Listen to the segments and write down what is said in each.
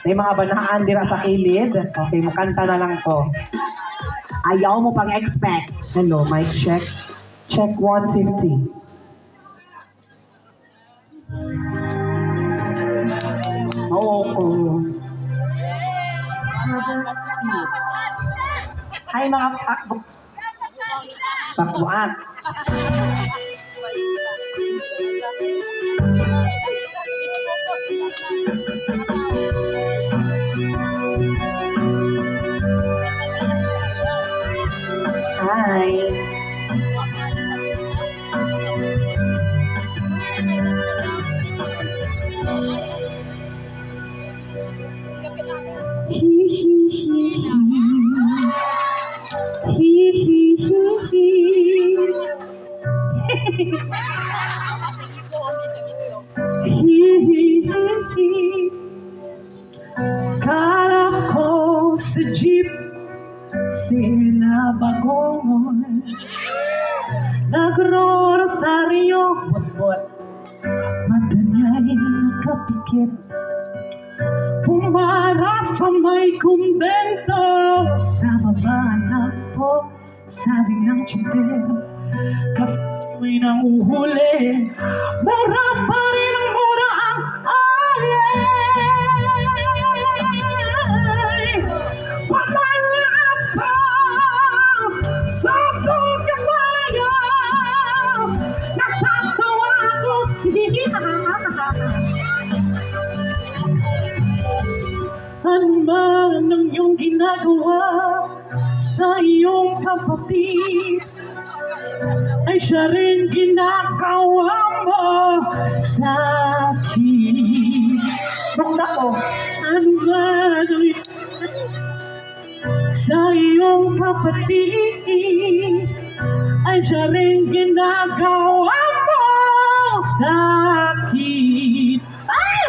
May mga banaan dira sa kilid. Okay, mukanta na lang ko. Ayaw mo pang expect. Hello, mic check. Check 150. Oo ko. Hi mga pakbuak. Hi. Hi, hi, hi, hi. Hi, hi, hi, hi. Hi, hi, hi, hi. Kala ko sa jeep sila bagongon. Nagro-rosaryo, bot-bot. Mata niya'y nakapikit. Pumara sa may kumbento. Sa baba na po, sabi ng tsipero. Kasi may nanguhuli. Mura pa rin ang mura ang alay. Pamalasa sa pagkamaya. Natatawa ako. Ano man ang iyong ginagawa sa iyong kapatid ay siya rin ginagawa mo sa akin. Bukta ko, ano man ang sa iyong kapatid ay siya rin ginagawa mo sa akin. Ay!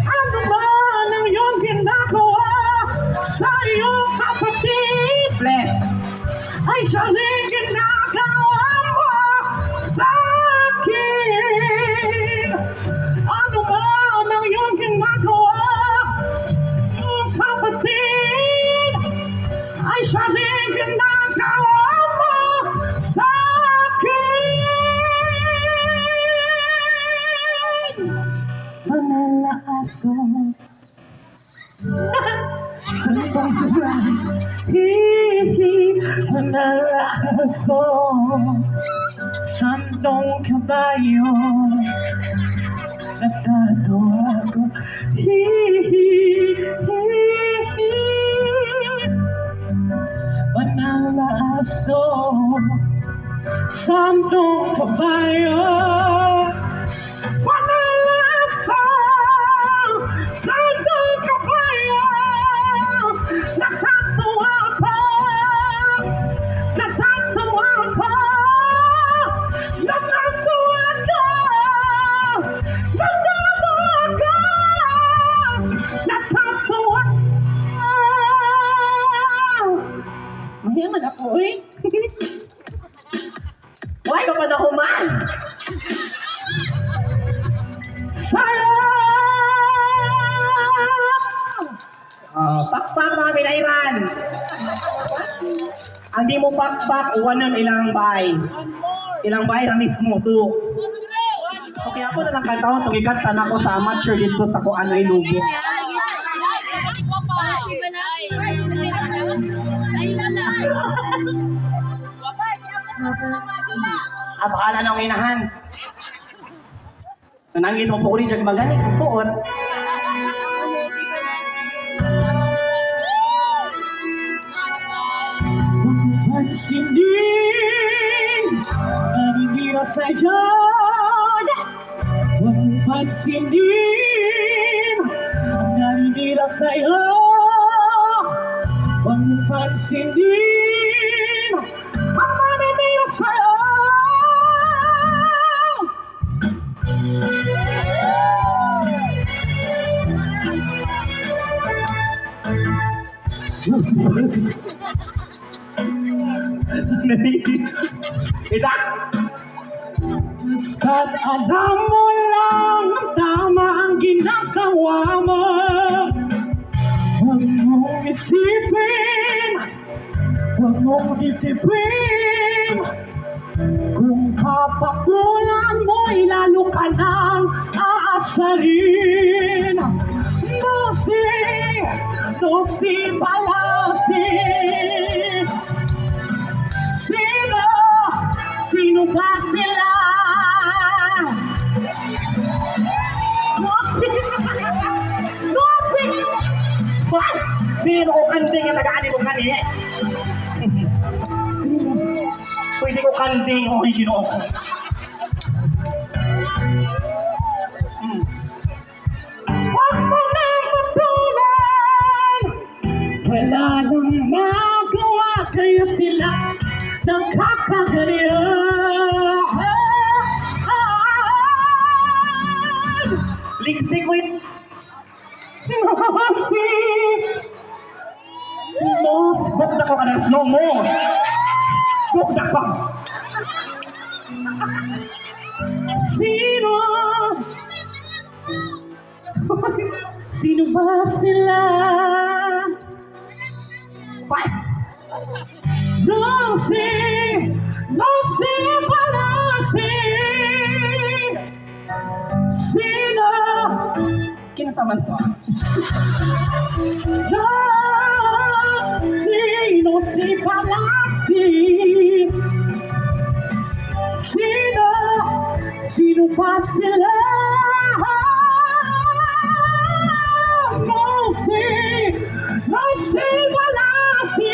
Ano man ang iyong ginagawa sa iyong kapatid? Bless! Ay siya rin ginagawa mo sa akin. Ano man ang iyong ginagawa sa iyong kapatid? Ay siya rin ginagawa mo sa akin. Manalaaso sa pagbuhay, hihi, manalaaso, santong kabayo, natatawa ko, hihi, hihi, manalaaso, santong kabayo, manalaaso, santong kabayo, natatawa ko, natatawa ko, natatawa ko, natatawa ko, natatawa ko. Mahiyaman ako eh. Why ka pa nahuman? Sayang! Ah, pakpak mga pinairan. Ang di mo pakpak, uwanan ilang bay. Ilang bay ra mismo to. Okay, ako na lang kantahon tong ikanta na ako sa amateur dito sa kuan ay lubo. Ah, bahala na ang inahan. Nanangin mo po ko rin dyan magani kung suot. Pansinin ang gira sa'yo. Huwag pansinin ang naninira sa'yo. Huwag pansinin ang naninira sa'yo. Ida! Basta't alam mo lang ang tama ang ginagawa mo. Huwag mong isipin, huwag mong itipin. Kung papatulan mo'y lalo ka nang aasarin. No si, no si palasi. Sino, sino ba sila? No, no si, what? Sino ko kanding nga tagaan ko kani? Sino? Pwede ko kanding o Ginoo ko. Huwag mo nang patulan. Wala nang magawa kaya sila nagkakaganyan. Ligsi ko yun. Si Nos, bukda ko ka ng snow mo. Bukda ko. Sino? Sino ba sila? What? No sé, no sé pala si. Sino? Kinsa man to? No, sino si Palasi? Sino? Sino ba sila? No sé, no sé pala si.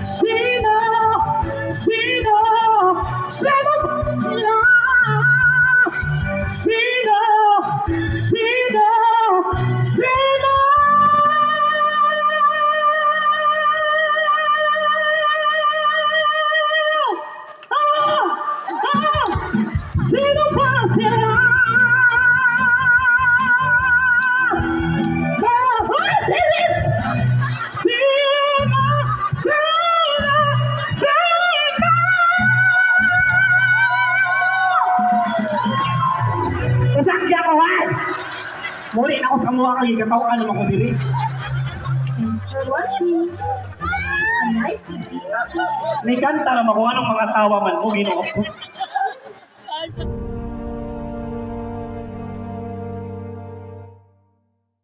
Sino? Sino? Sino ba sila? Sino? Sino? Sino? Ah! Ah! Sino ba sila? Ah! Ah! Serious? Sino? Sino? Sino? Nasakya ko, ha? Muli na ako sa mga kay katawan naman ko diri. Thanks for watching. A nice video. May kanta naman ko anong mga asawa man mo, Ginoo ko.